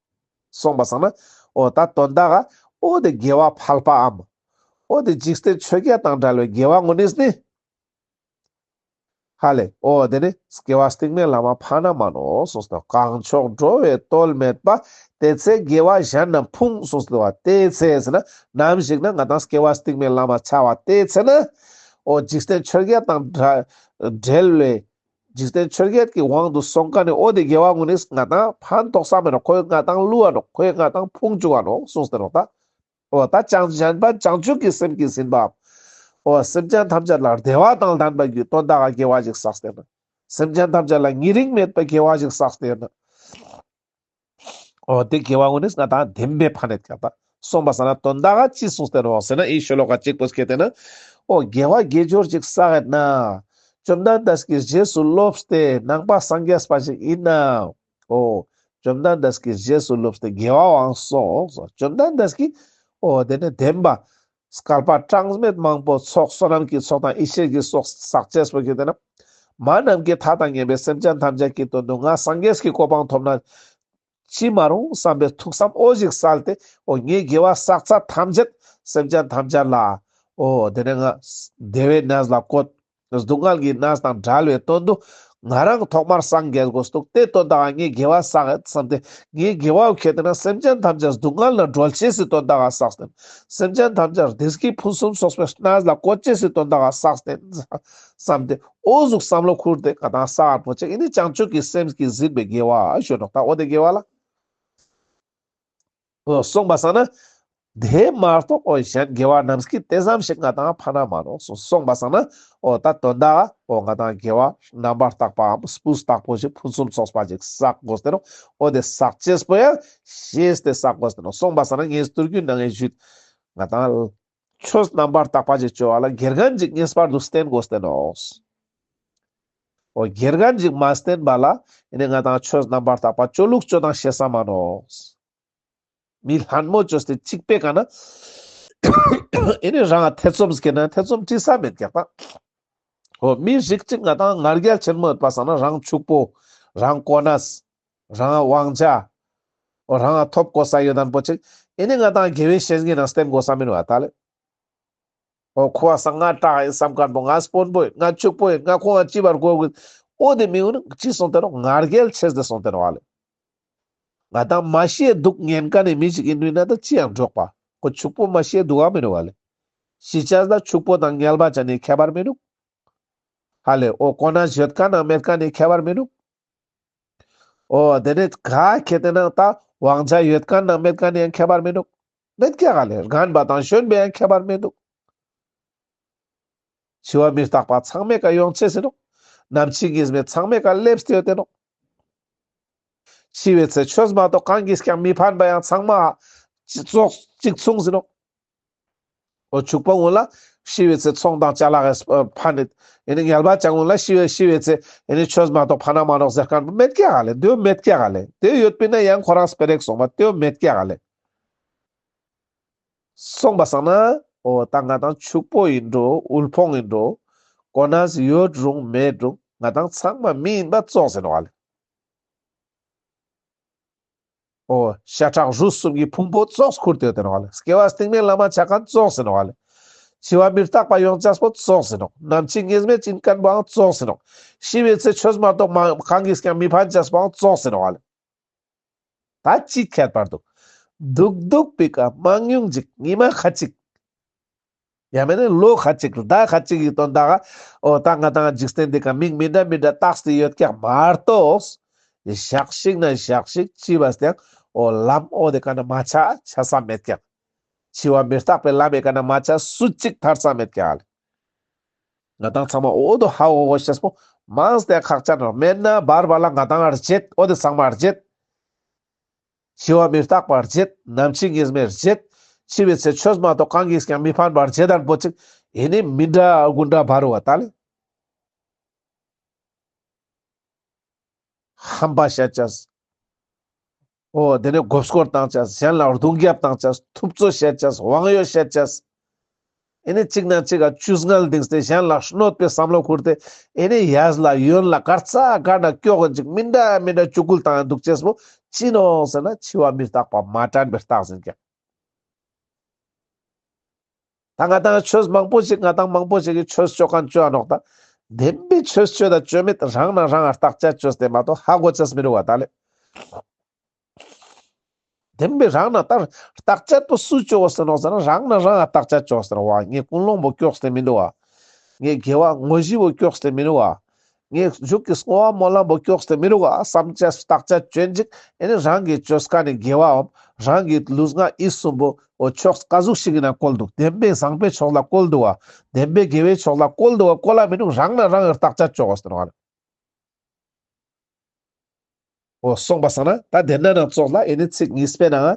སོང་པ་སང་ན་འོ་ད་དོན་དག་ག་འོ་དེ་དགེ་བ་ཕལ་པའམ་འོ་དེ་འཇིག་རྟེན་ཆོས་བརྒྱད་དང་བྲལ་བའི་དགེ་བ་ངོ་ནིས་ནི། ཧ་ལེ་འོ་དེ་ནི་སྐྱེ་བ་སྟིང་མའི་ལམ་མ་ཕན་ན་མ་ནོག་གསུངས་ཏེ། གང་ཕྱོགས་འགྲོ་བའི་གཏོལ་མེད་པ། དེ་ཚེ་དགེ་བ་གཞན་རྣམས་ཕུང་གསུངས་ཏེ་བ། དེ་ཚེ་ཟེར་ན་ནམ་ཞིག་ན་ང་དང་སྐྱེ་བ་སྟིང་མའི་ལམ་མ་ཆ་བ་དེ་ཚེ་ན་འོ་འཇིག་རྟེན་ཆོས་བརྒྱད་དང་བྲལ་བའི་འཇིག་རྟེན་ཆོས་བརྒྱད་ཀྱི་དབང་དུ་སོང་ཁན་ནི་འོ་དེ་དགེ་བ་ངོ་ནི་ང་དང་ཕན་ཐོགས་ས་མེད་ནོག་ཁོས་ང་དང་བསླུ་བ་ནོག་ཁོས་ང་དང་ཕུང་བཅུག་ག་ནོག་གསུངས་ཏེ་ནོག་ད། འོ་ད་བྱང་གཞན་ཕན་བྱང་ཆུབ་ཀྱི་སེམས་ཀྱིས་ཟིན་པའམ། འོ་སེམས་ཅན་ཐམས་ཅད་ལ་བདེ་བ་དང་ལྡན་པ་གི་དོན་དག་ག་དགེ་བ་ཞིག་བསགས་ཏེ་ན། སེམས་ཅན་ཐམས་ཅད་ལ་ཉེ་རིང་མེད་པའི་དགེ་བ་ཞིག་བསགས་ཏེ་ན། འོ་དེ་དགེ་བ་ཀུན་ནི་ང་དང་བདེན་པའི་ཕན་ནེ་ཁྱབ་པ། སོང་པ་སང་ན་དོན་དག་ག་ཅི་གསུངས་ཏེ་ནོག་ཟེར་ན། ཨི་ཤོ་ལོ་ཀ་གཅིག་པོ་སྐད་དེ་ན། འོ་དགེ་བ་དགེ་སྦྱོར་ཅིག་བསགས་ཡོད་ན། བཅོམ་ལྡན་འདས་ཀྱི་རྗེས་སུ་སློབས་ཏེ་ནང་པ་སངས་རྒྱས་པ་ཞིག་ཡིན་ན། འོ་བཅོམ་ལྡན་འདས་ཀྱི་རྗེས་སུ་སློབས་ཏེ་དགེ་བའང་སོང་སོ། བཅོམ་ལྡན་འདས་ཀྱིས་འོ་དེ་ནི་བདེན་པ། བསྐལ་པ་གྲངས་མེད་མང་པོ་ཚོགས་བསོད་ནམས་ཀྱི་ཚོགས་དང་ཡེ་ཤེས་ཀྱི་ཚོགས་བསགས་ཅེས་པོ་ཁྱེར་ཏེ་ན། མ་ནམ་མཁའི་མཐའ་དང་མཉམ་པའི་སེམས་ཅན་ཐམས་ཅད་ཀྱི་དོན་དུ་ང་སངས་རྒྱས་ཀྱི་གོ་འཕང་ཐོབ་ན་ཅི་མ་རུང་བསམ་པའི་ཐུགས་བསམ་འོ་ཞིག་གསལ་ཏེ། འོ་ངའི་དགེ་བ་བསགས་ཚད་ཐམས་ཅད་སེམས་ཅན་ཐམས་ཅད་ལ། འོ་དེ་ནས་ང་བདེ་བའི་གནས་ལ་བཀོད། སྡུག་བསྔལ་གྱི་གནས་དང་བྲལ་བའི་དོན་དུ་ང་རང་ཐོག་མར་སངས་རྒྱས་དགོས་འདུག་དེ་དོན་དག་ངའི་དགེ་བ་བསགས་ཡོད་བསམ་སྟེ། ངའི་དགེ་བ་ཁྱེར་ཏེ་ན་སེམས་ཅན་ཐམས་ཅད་སྡུག་བསྔལ་ནས་སྒྲོལ་ཅེས་སི་དོན་དག་བསགས་ཏེ། སེམས་ཅན་ཐམས་ཅད་བདེ་སྐྱིད་ཕུན་སུམ་ཚོགས་པའི་གནས་ལ་བཀོད་ཅེས་སི་དོན་དག་བསགས་ཏེ་བསམ་སྟེ། འོ་ཟུག་བསམ་བློ་ཁུར་ཏེ་ང་དང་བསགས་པོ་ཅིག་ཨེ་ནི་བྱང་ཆུབ་ཀྱི་སེམས་ཀྱིས་ཟིན་པའི་དགེ་བ་ཞུ་ནོག་ད་འོ་དེ་དགེ་བ་ལ། འོ་སོང་པ་སང་ན། དེ་མ་གཏོགས་འོ་གཞན་དགེ་བ་རྣམས་ཀྱིས་དེ་ཙམ་ཞིག་ང་དང་ཕན་ན་མ་ནོག་སོང་པ་སང་ན། འོ་ད་དོན་དག་འོ་ང་དང་དགེ་བ་རྣམ་པར་དག་པའམ་སྤུས་དག་པོ་ཞིག་ཕུན་སུམ་ཚོགས་པ་ཞིག་བསགས་དགོས་ཏེ་ནོག་འོ་དེ་བསགས་ཅེས་པོ་ཡང་ཤེས་ཏེ་བསགས་དགོས་ཏེ་ནོག་སོང་པ་སང་ན་ངས་སྟོད་རྒྱུན་ནང་ངས་ཞུས། ང་དང་ཆོས་རྣམ་པར་དག་པ་ཞིག་བཅོ་བ་ལ་དགེ་རྒན་ཞིག་ངེས་པར་དུ་བསྟེན་དགོས་ཏེ་ནོག་འོ་དགེ་རྒན་ཞིག་མ་བསྟེན་པ་ལ་ཨེ་ནི་ང་དང་ཆོས་རྣམ་པར་དག་པ་བཅོ་ལུགས་བཅོ་སྟངས་ཤེས་ས་མ་ནོག་མི་ལྷན་མོ་བཅོས་ཏེ་གཅིག་པའི་ཀ་ན། ཨེ་ནི་རང་ཐེ་ཚོམ་སྐྱེ་ན་ཐེ་ཚོམ་དྲི་ས་མེད་ཀྱག་ད། འོ་མི་རིགས་གཅིག་ང་དང་ང་རྒྱལ་ཆེན་མོ་ཡོད་པ་སང་ན་རང་ཕྱུག་པོ། རང་གོ་གནས། རང་དབང་ཆ། འོ་རང་ཐོབ་གོ་ས་ཡོད་དན་པོ་ཅིག་ཨེ་ནི་ང་དང་དགེ་བའི་བཤེས་གཉེན་ནང་བསྟེན་དགོས་ས་མིན་བ་ད་ལེ། འོ་ཁོ་བ་སང་ང་དྲག་ཡིན་བསམ་མཁན་པོ། ང་དཔོན་པོ་ཡིན། ང་ཕྱུག་པོ་ཡིན། ང་ཁོང་ང་ཅི་བར་གོ་དགོས། འོ་དེ་མི་འོ་ནི་ཅི་སོང་སྟེ་ནོག་ང་རྒྱལ་ཆེས་ཏེ་སོང་སྟེ་ནོག་ཨ་ལེ། ང་དང་མ་ཤི་ཡ་འདུག་ཉན་མཁན་ནི་མི་ཞིག་ཡིན་ནུས་ན་ད་ཅི་ཡང་འགྲོགས་པ། ཁོ་ཕྱུག་པོ་མ་ཤི་ཡ་འདུག་ག་མི་འདུག་ཨ་ལེ། ཤི་ཅེས་ལ་ཕྱུག་པོ་དང་ངལ་བ་ཅན་ནི་ཁྱད་པར་མི་འདུག་ཨ་ལེ། འོ་གོ་གནས་ཡོད་མཁན་ནང་མེད་མཁན་ནི་ཁྱད་པར་མི་འདུག་འོ་དེ་ནས་ག་ཁྱེར་ཏེ་ན་ད་དབང་ཆ་ཡོད་མཁན་ནང་མེད་མཁན་ནི་ཡང་ཁྱད་པར་མི་འདུག་མེད་ཀྱག་ག་ལེ། རྒན་པ་དང་གཞོན་པའི་ཡང་ཁྱད་པར་མི་འདུག་འཆི་བ་མི་རྟག་པ་ཚང་མའི་ཀ་ཡོང་ཅེས་ཡིན་ནོག་ནམ་འཆི་ངེས་མེད་ཚང་མའི་ཀ་སླེབས་ཏེ་ཡོད་དེ་ནོག་འཆི་བའི་ཚེ་ཆོས་མ་གཏོགས་གང་གིས་ཀྱང་མི་ཕན་པ་ཡང་ཚང་མ་ཙོགས་གཅིག་མཚུངས་ཡིན་ནོག་འོ་ཕྱུག་པོ་ཀུན་ལ་ཤི་བའི་ཚེ་ཚོང་དང་ཅ་ལག་གི་ཕན་ནི། ཨེ་ནི་ངལ་བ་ཅན་ཀུན་ལ་ཤི་བའི་ཤི་བའི་ཚེ་ཨེ་ནི་ཆོས་མ་གཏོགས་ཕན་ན་མ་ནོག་ཟེར་མཁན་པོ་མེད་ཀྱག་ག་ལེ། དེ་བོ་མེད་ཀྱག་ག་ལེ། དེ་ཡོད་པིན་ན་ཡང་ཁོ་རང་སྤེ་ར་ཞིག་སོང་པ་དེ་བོ་མེད་ཀྱག་ག་ལེ། སོང་པ་སང་ན་འོ་ད་ང་དང་ཕྱུག་པོ་ཡིན་འགྲོ་དབུལ་ཕོངས་ཡིན་འགྲོ་གོ་གནས་ཡོད་རུང་མེད་རུང་ང་དང་ཚང་མ་མི་ཡིན་པ་ཙོགས་ཡིན་ནོག་ཨ་ལེ། འོ་ཤ་ཁྲག་རུས་གསུམ་གྱི་ཕུང་པོ་ཙོགས་ཁུར་ཏེ་ཡོད་དེ་ནོག་ཨ་ལེ། སྐྱེ་བ་སྟིང་མའི་ལམ་མ་ཆ་མཁན་ཙོགས་ཡིན་ནོག་ཨ་ལེ། འཆི་བ་མི་རྟག་པ་ཡོང་ཅེས་པོ་ཙོགས་ཡིན་ནོག་ནམ་འཆི་ངེས་མེད་ཡིན་མཁན་པོའང་ཙོགས་ཡིན་ནོག་ཤི་བའི་ཚེ་ཆོས་མ་གཏོགས་མ་གང་གིས་ཀྱང་མི་ཕན་ཅེས་པོའང་ཙོགས་ཡིན་ནོག་ཨ་ལེ། ད་ཅི་ཁྱད་པར་འདུག་སྡུག་སྡུག་པའི་ཀ་མང་ཉུང་ཅིག་ཉི་མ་ཁ་ཅིག་ཡང་མེད་ན་ལོ་ཁ་ཅིག་ཟླ་ཁ་ཅིག་གི་དོན་དག་ག་འོ་ད་ང་དང་འཇིག་རྟེན་འདི་ཀ་མིང་མི་འདྲ་མི་འདྲ་བཏགས་ཏེ་ཡོད་ཀྱག་མ་གཏོགས། ཞག་ཞིག་ན་ཞག་ཞིག་ཅི་བས་ཀྱང་འོ་ལམ་འོ་དེ་ཀ་ན་མ་ཆ་ཆ་ས་མེད་ཀྱག་འཆི་བ་མི་རྟག་པའི་ལམ་མི་ཀ་ན་མ་ཆ་སུ་གཅིག་ཐར་ས་མེད་ཀྱག་ལེ། ང་དང་ཚང་མ་འོ་དོ་ཧ་གོ་དགོས་ཤེས་པོ་མང་སྟེ་ཁག་ཅན་རོ། མེད་ན་བར་བར་ལ་ང་དང་བརྗེད། འོ་དེ་ཚང་མ་བརྗེད། འཆི་བ་མི་རྟག་པ་བརྗེད། ནམ་འཆི་ངེས་མེད་བརྗེད། འཆི་བའི་ཚེ་ཆོས་མ་གཏོགས་གང་གིས་ཀྱང་མི་ཕན་པ་བརྗེད་དན་པོ་ཅིག་ཨེ་ནི་མི་འདྲ་དགུ་འདྲ་བར་བ་ད་ལེ། ཧམ་པ་བཤད་ཅེས། འོ་དེ་ནས་མགོ་སྐོར་བཏང་ཅེས། གཞན་ལ་རྡུང་རྒྱབ་བཏང་ཅེས། ཐུབ་ཚོད་བཤད་ཅེས། དབང་ཡོད་བཤད་ཅེས། ཨེ་ནི་གཅིག་ན་གཅིག་ག་ཆུ་སྔལ་ལྡིངས་ཏེ་གཞན་ལ་གནོད་པའི་བསམ་བློ་ཁུར་ཏེ་ཨེ་ནི་ཡས་ལ་ཡོན་ལ་གར་ས་གར་ན་སྐྱོ་གོ་ཅིག་མི་འདྲ་མི་འདྲ་ཅུ་ཀུལ་བཏང་འདུག་ཅེས་པོ་ཅི་ནོག་ཟེར་ན་འཆི་བ་མི་རྟག་པ་མ་དྲན་པའི་རྟགས་ཡིན་ཀྱག་ད་ང་དང་ཆོས་མང་པོ་ཞིག་ང་དང་མང་པོ་ཞིག་གི་ཆོས་ཆོ་མཁན་ཆོ་ཨ་ནོག་ད་བདེན་པའི་ཆོས་ཆོས་དང་ཆོས་མེད་རང་ན་རང་ང་བརྟག་དཔྱད་ཆོས་ཏེ་མ་གཏོགས་ཧ་གོ་ཅེས་མི་རུ་བ་ད་ལེ། བདེན་པའི་རང་ན་ལྟར་བརྟག་དཔྱད་པོ་སུ་ཆོ་བོ་ཟེར་ནོག་ཟེར་ན་རང་ན་རང་ང་བརྟག་དཔྱད་ཆོ་ཟེར་བ། ངའི་ཀུན་སློང་པོ་ཀྱོགས་ཏེ་མི་འདུག་བ། ངའི་དགེ་བ་དངོས་གཞི་པོ་ཀྱོགས་ཏེ་མི་འདུག་བ། ངས་མཇུག་གི་བསྔོ་བ་སྨོན་ལམ་པོ་ཀྱོགས་ཏེ་མི་རུག་ག། བསམ་བྱ་བརྟག་དཔྱད་བཅོ་ཨིན་ཅིག། ཨེ་ནི་རང་གི་བཅོས་ཁན་ནི་དགེ་བའམ་རང་གི་ལུས་ངག་ཡིད་གསུམ་པོ་འོ་ཕྱོགས་ག་ཟུག་ཞིག་གི་ནང་བཀོལ་འདུག། བདེན་པའི་བཟང་པོའི་ཕྱོགས་ལ་བཀོལ་འདུག་ག། བདེན་པའི་དགེ་བའི་ཕྱོགས་ལ་བཀོལ་འདུག་ག། བཀོལ་ལ་མི་འདུག། རང་ན་རང་གི་བརྟག་དཔྱད་བཅོ་དགོས་ཟེར་བ་ལ། འོ་སོང་པ་སང་ན་ད་དེ་ན་ནང་ཙོགས་ལ་ཨེ་ནི་ཚིག་གཉིས་པའི་ནང་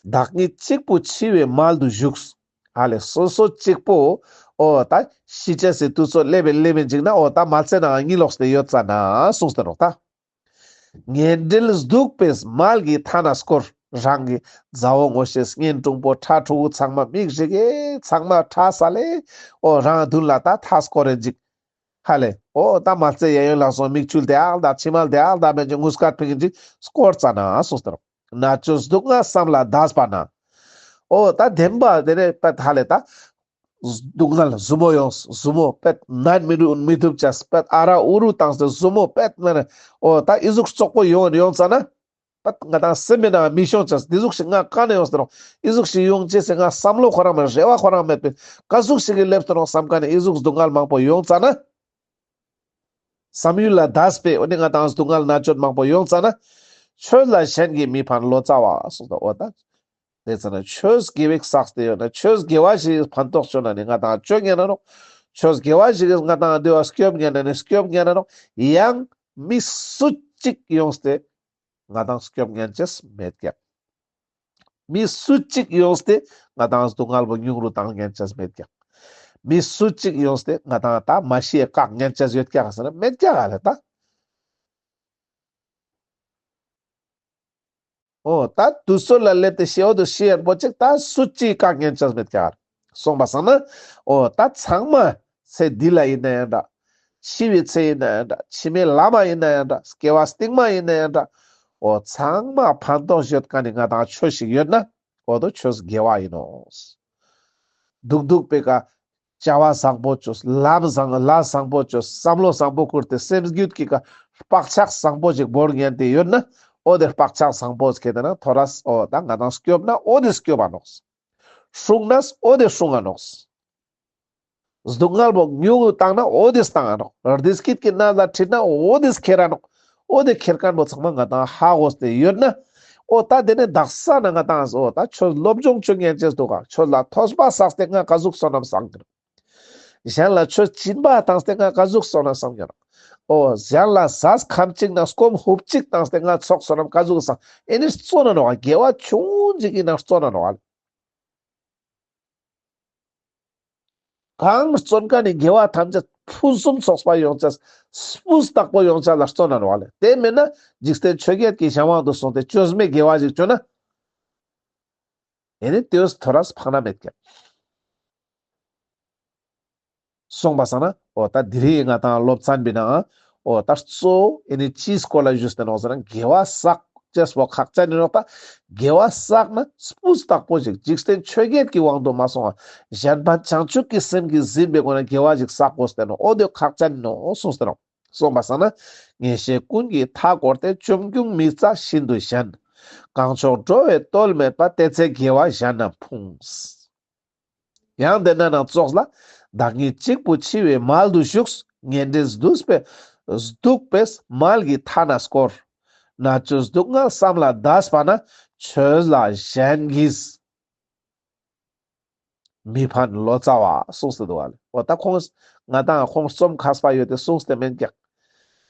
བདག་ཉིད་གཅིག་པུ་འཆི་བའི་མལ་དུ་བཞུགས། ཧ་ལེ་སོ་སོ་གཅིག་པོ་འོ་ད་ཤི་ཅེས་སི་དུས་ཚོད་སླེབས་པའི་སླེབས་པའི་ཅིག་ན་འོ་ད་མལ་ཆའི་ནང་གཉིད་ལོག་སྟེ་ཡོད་ཙ་ན་གསུངས་ཏེ་ནོག་ད། ངན་འབྲེལ་གདུག་པས་མལ་གྱི་མཐའ་ན་བསྐོར། རང་གི་མཛའ་བོ་ངོ་ཤེས་གཉེན་དྲུང་པོ་ཕྲུ་གུ་ཚང་མ་མིག་ཞིག་གི་ཚང་མ་ཁྲ་ས་ལེ་འོ་རང་མདུན་ལ་ད་མཐའ་བསྐོར་རེ་ཅིག། ཧ་ལེ། འོ་ད་མ་རྩེ་ཡ་ཡོན་ལགས་སོ་མིག་ཆུ་དེ་ཨག་ད་མཆི་མ་དེ་ཨག་ད་མེད་ཅིག་ངུ་སྐད་ཕིང་ཅིག་སྐོར་ཙ་ན་སོང་སྟེ་རོག། ན་ཆོས་སྡུག་བསྔལ་བསམ་ལ་འདས་པ་ན། འོ་ད་བདེན་པ་དེ་ནས་པད་ཧ་ལེ་ད། སྡུག་བསྔལ་ཟུ་མོ་ཡོངས་ཟུ་མོ་པད་ནན་མི་རུ་མི་ཐུབ་ཅེས་པད་ཨ་ར་ཨུ་རུ་བཏང་སྟེ་ཟུ་མོ་པད་མེད་ན། འོ་ད་ཨི་ཟུག་བཙོག་པོ་ཡོང་ཡོང་ཙ་ན། པད་ང་དང་སེམས་མེད་ན་མི་ཤོང་ཅེས་འདི་ཟུག་ཞིག་ང་ག་ནས་ཡོང་ཟེར་རོག། ཨི་ཟུག་ཞིག་ཡོང་ཅེས་སི་ང་བསམ་བློ་ཁོ་རང་མེད་རེ་བ་ཁོ་རང་མེད་པས་ག་ཟུག་ཞིག་གི་སླེབས་ཏེ་ནོག་བསམ་ཁན་ནི་ཨི་ཟུག་སྡུག་བསྔལ་མང་པོ་ཡོང་ཙ་ན། བསམ་ཡུལ་ལ་འདས་པའི་འོ་ནི་ང་དང་སྡུག་བསྔལ་ན་ཆོད་མང་པོ་ཡོང་ཙ་ན། ཆོས་ལ་གཞན་གྱིས་མི་ཕན་ལོ་ཙཱ་བ་གསུངས་ཏེ་འོ་ད། དེ་ཙ་ན་ཆོས་དགེ་བའི་བསགས་ཏེ་ཡོད་ན་ཆོས་དགེ་བ་ཞིག་ཕན་ཐོགས་བཅོ་ན་ནི་ང་དང་བཅོ་ཉན་ན་ནོག། ཆོས་དགེ་བ་ཞིག་ང་དང་འདི་བ་སྐྱོབ་ཉན་ན་ནི་སྐྱོབ་ཉན་ན་ནོག། ཡང་མི་སུ་གཅིག་ཡོངས་ཏེ་ང་དང་སྐྱོབ་ཉན་ཅེས་མེད་ཀྱག། མི་སུ་གཅིག་ཡོངས་ཏེ་ང་དང་སྡུག་བསྔལ་པོ་ཉུང་རུ་བཏང་ཉན་ཅེས་མེད་ཀྱག། མི་སུ་གཅིག་ཡོངས་ཏེ་ང་དང་ད་མ་ཤི་ཡ་བཀག་ཉན་ཅེས་ཡོད་ཀྱག་ཟེར་ན་མེད་ཀྱག་ཧ་ལེ་ད། འོ་ད་དུས་ཚོད་ལ་སླེབས་ཏེ་ཤི་འོ་དུ་ཤི་ཡན་པོ་ཅིག་ད་སུ་གཅིག་བཀག་ཉན་ཅེས་མེད་ཀྱག། སོང་པ་སང་ན་འོ་ད་ཚང་མ་ཚེ་འདི་ལ་ཡིན་ན་ཡང་འདྲ། འཆི་བའི་ཚེ་ཡིན་ན་ཡང་འདྲ། འཆི་མེད་ལམ་མ་ཡིན་ན་ཡང་འདྲ། སྐྱེ་བ་སྟིང་མ་ཡིན་ན་ཡང་འདྲ། འོ་ཚང་མ་ཕན་ཐོགས་ཡོད་ཁན་ནི་ང་དང་ཆོས་ཤིག་ཡོད་ན་འོ་དོ་ཆོས་དགེ་བ་ཡིན་ནོག། སྡུག་སྡུག་པའི་ཀ་བྱ་བ་བཟང་པོ་བཅོས། ལམ་བཟང་ལ་བཟང་པོ་བཅོས། བསམ་བློ་བཟང་པོ་བསྐུར་ཏེ་སེམས་རྒྱུད་ཀྱི་ཀ་བག་ཆགས་བཟང་པོ་ཞིག་བོར་ཉན་ཏེ་ཡོད་ན་འོ་དེ་བག་ཆགས་བཟང་པོ་སྐྱེས་ཏེ་ན་ཐོ་རས་འོ་ད་ང་དང་སྐྱོབ་ན་འོ་དེ་སྐྱོབ་བ་ནོག། སྲུང་ན་འོ་དེ་སྲུང་ང་ནོག། སྡུག་བསྔལ་པོ་ཉུང་ངུ་བཏང་ན་འོ་དེ་བཏང་ང་ནོག། བདེ་སྐྱིད་ཀྱི་གནས་ལ་ཁྲིད་ན་འོ་དེ་ཁྱེར་ར་ནོག། འོ་དེ་ཁྱེར་ཁན་པོ་ཚང་མ་ང་དང་ཧ་གོ་སྟེ་ཡོད་ན། འོ་ད་དེ་ནས་དག་ས་ན་ང་དང་འོ་ད་ཆོས་སློབ་སྦྱོང་བཅོ་ཉན་ཅེས་འདུག་ག། ཆོས་ལ་ཐོས་པ་བསགས་ཏེ་ང་ག་ཟུག་བསོད་ནམས་བསགས་ཀྱི་ནོག། གཞན་ལ་ཆོས་སྦྱིན་པ་བཏང་སྟེ་ང་ག་ཟུག་བསོད་ནམས་བསགས་ཀྱི་ནོག། འོ་གཞན་ལ་ཟས་ཁམ་གཅིག་ན་སྐོམ་ཧུབ་གཅིག་བཏང་སྟེ་ང་ཚོགས་བསོད་ནམས་ག་ཟུག་བསགས། ཨེ་ནི་བརྩོན་ན་ནོག། དགེ་བ་ཆུང་ཅིག་ཡིན་ན་བརྩོན་ན་ནོག། གང་བརྩོན་ཁན་ནི་དགེ་བ་ཐམས་ཅད་ཕུན་སུམ་ཚོགས་པ་ཡོང་ཅེས་སྤུས་དག་པོ་ཡོང་ཅེས་ལ་བརྩོན་ན་ནོག་ལེ། དེ་མེད་ན་འཇིག་རྟེན་ཆོས་བརྒྱད་ཀྱི་གཞན་དབང་དུ་སོང་སྟེ་བཅོས་མའི་དགེ་བ་ཞིག་བཅོས་ན། ཨེ་ནི་དེ་ཐོ་རས་ཕན་ན་མེད་ཀྱག། སོང་པ་སང་ན་འོ་ད་དེ་རིང་ང་དང་སློབ་ཚན་པའི་ནང་འོ་ད་གཙོ་བོ་ཨེ་ནི་ཅིའི་སྐོར་ལ་ཞུས་ཏེ་ནོག་ཟེར་ན་དགེ་བ་བསགས་ཅེས་པོ་ཁག་ཅན་ཡིན་ནོག། ད་དགེ་བ་བསགས་ན་སྤུས་དག་པོ་ཞིག་འཇིག་རྟེན་ཆོས་བརྒྱད་ཀྱི་དབང་དུ་མ་སོང་བ་གཞན་ཕན་བྱང་ཆུབ་ཀྱི་སེམས་ཀྱིས་ཟིན་པའི་སྒོ་ནས་དགེ་བ་ཞིག་བསགས་དགོས་ཏེ་ནོག། འོ་དེ་ཁག་ཅན་ཡིན་ནོག་གསུངས་ཏེ་ནོག། སོང་པ་སང་ན་ངེས་ཤེས་ཀུན་གྱིས་མཐའ་བསྐོར་ཏེ། བཅོམ་ལྡན་མིག་རྩ་ཤིན་ཏུ་ཞན། གང་ཕྱོགས་འགྲོ་བའི་གཏོལ་མེད་པ། དེ་ཚེ་དགེ་བ་གཞན་རྣམས་ཕུང་། ཡང་དེ་ན་ནང་ཙོགས་ལ། བདག་ཉིད་གཅིག་པུ་འཆི་བའི་མལ་དུ་བཞུགས། ངན་འབྲེལ་གདུག་པས་གདུག་པས་མལ་གྱི་མཐའ་ན་བསྐོར། ན་ཆོས་སྡུག་བསྔལ་བསམ་ལ་འདས་པ་ན། ཆོས་ལ་གཞན་གྱིས་མི་ཕན་ལོ་ཙཱ་བ་གསུངས་ཏེ་འདུག་ག་ལེ། འོ་ད་ཁོང་ང་དང་ཁོང་རྩོམ་མཁས་པ་ཡོད་དེ་གསུངས་ཏེ་མེན་ཀྱག།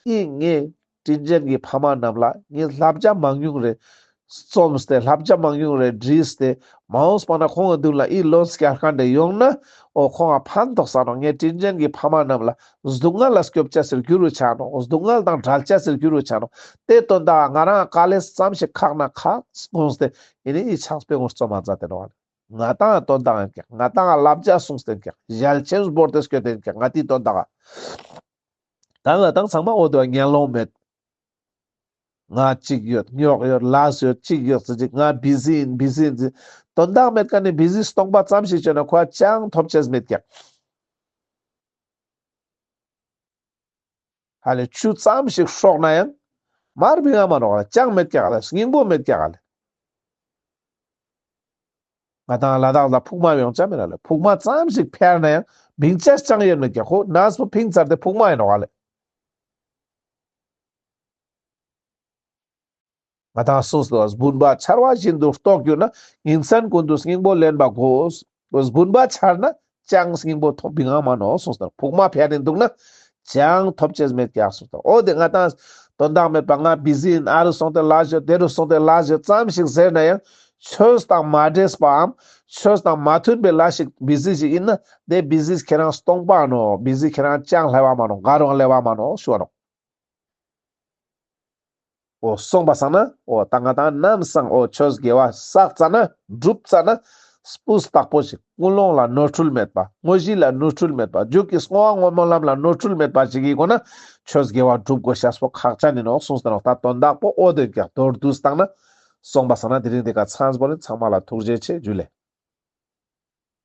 ཨི་ངའི་དྲིན་ཅན་གྱི་ཕ་མ་རྣམས་ལ་ངས་བསླབ་བྱ་མང་ཉུང་རེ་རྩོམས་ཏེ་བསླབ་བྱ་མང་ཉུང་རེ་བྲིས་ཏེ་མ་འོངས་པ་ན་ཁོང་གི་མདུན་ལ་ཨི་ལོན་སྐྱར་ཁན་དེ་ཡོང་ན་འོ་ཁོང་ང་ཕན་ཐོགས་ས་ནོག། ངའི་དྲིན་ཅན་གྱི་ཕ་མ་རྣམས་ལ་སྡུག་བསྔལ་ལ་སྐྱོབ་ཅེས་སི་རྒྱུ་རུ་ཆ་ནོག། སྡུག་བསྔལ་དང་བྲལ་ཅེས་སི་རྒྱུ་རུ་ཆ་ནོག། དེ་དོན་དག་ང་རང་དཀའ་ལས་ཙམ་ཞིག་ཁག་ན་ཁག་དགོངས་ཏེ་ཨི་ནི་ཨི་ཕྱག་དཔེ་ངོ་རྩོམ་མ་མཛད་དེ་ནོག། ང་དང་དོན་དག་ཡིན་ཀྱག། ང་དང་བསླབ་བྱ་གསུངས་ཏེ་ཡིན་ཀྱག། ཞལ་ཆེམས་བོར་ཏེ་སྐྱོད་དེ་ཡིན་ཀྱག། ང་དེའི་དོན་དག་ད་ང་དང་ཚང་མ་འོ་དོ་ངན་སློང་མེད། ང་གཅིག་ཡོད། ཉོག་ཡོད། ལས་ཡོད། གཅིག་ཡོད་ཟེར་ཅིག། ང་བི་ཟི་ཡིན། བི་ཟི་ཡིན་ཟེར། དོན་དག་མེད་ཁན་ནི་བི་ཟི་སྟོང་པ་ཙམ་ཞིག་བྱས་ན་ཁོ་ཅང་ཐོབ་ཅེས་མེད་ཀྱག། ཧ་ལེ་ཆུ་ཙམ་ཞིག་ཧྲོག་ན་ཡང་མར་བིང་ང་མ་ནོག་ལེ། ཅང་མེད་ཀྱག་ལེ། སྙིང་པོ་མེད་ཀྱག་ལེ། ང་དང་ལ་དྭགས་ལ་ཕུག་མ་ཡོང་ཅ་མེད་ལེ། ཕུག་མ་ཙམ་ཞིག་ཕེར་ན་ཡང་བིང་ཅེས་ཅང་ཡོད་མེད་ཀྱག། ཁོ་ནས་པོ་ཕིང་ཚར་ཏེ་ཕུག་མ་ཡིན་ནོག་ལེ། ང་དང་གསུངས་ཏེ་འདུག་སྦུན་པ་འཆར་བ་བཞིན་དུ་རྟོགས་གྱུར་ན། ཉིན་མཚན་ཀུན་ཏུ་སྙིང་པོ་ལེན་པ་དགོས། སྦུན་པ་འཆར་ན་ཅང་སྙིང་པོ་ཐོབ་པའི་ངང་མ་ནོག་གསུངས་ཏེ། ཕུག་མ་ཕྱེ་ནས་འདུག་ན་ཅང་ཐོབ་ཅེས་མེད་ཀྱག་གསུངས་ཏེ། འོ་དེ་ང་དང་དོན་དག་མེད་པ་ང་བི་ཟི་ཡིན། ཨ་རུ་སོང་སྟེ་ལ་ཞོ། དེ་རུ་སོང་སྟེ་ལ་ཞོ་ཙམ་ཞིག་ཟེར་ན་ཡང་ཆོས་དང་མ་འདྲེས་པའམ་ཆོས་དང་མ་མཐུན་པའི་ལ་ཞིག་བི་ཟི་ཞིག་ཡིན་ན། དེ་བི་ཟི་ཁྱེད་རང་སྟོང་པ་ནོག་བི་ཟི་ཁྱེད་རང་ཅང་ལྷེ་བ་མ་ནོག་ག་རུའང་ལྷེ་བ་མ་ནོག་ཞུ་བ་ནོག་འོ་སོང་པ་སང་ན། འོ་ད་ང་དང་ནམ་སང་འོ་ཆོས་དགེ་བ་བསགས་ཙ་ན། སྒྲུབ་ཙ་ན། སྤུས་དག་པོ་ཞིག་ཀུན་སློང་ལ་ནོར་འཁྲུལ་མེད་པ། དངོས་གཞི་ལ་ནོར་འཁྲུལ་མེད་པ། རྒྱུད་ཀྱི་བསྔོ་བ་བསྔོ་སྨོན་ལམ་ལ་ནོར་འཁྲུལ་མེད་པ་ཞིག་གི་སྒོ་ནས་ཆོས་དགེ་བ་སྒྲུབ་དགོས་ཤེས་པོ་ཁག་ཅན་ཡིན་ནོག་གསུངས་ཏེ་ནོག་ད་དོན་དག་པོ་འོ་དེ་ཀྱང་མདོར་བསྡུས་བཏང་ན། སོང་པ་སང་ན་དེ་རིང་འདི་ཀ་ཚང་པོ་ནི། ཚང་མ་ལ་ཐུགས་རྗེ་ཆེ། ཇུ་ལེ།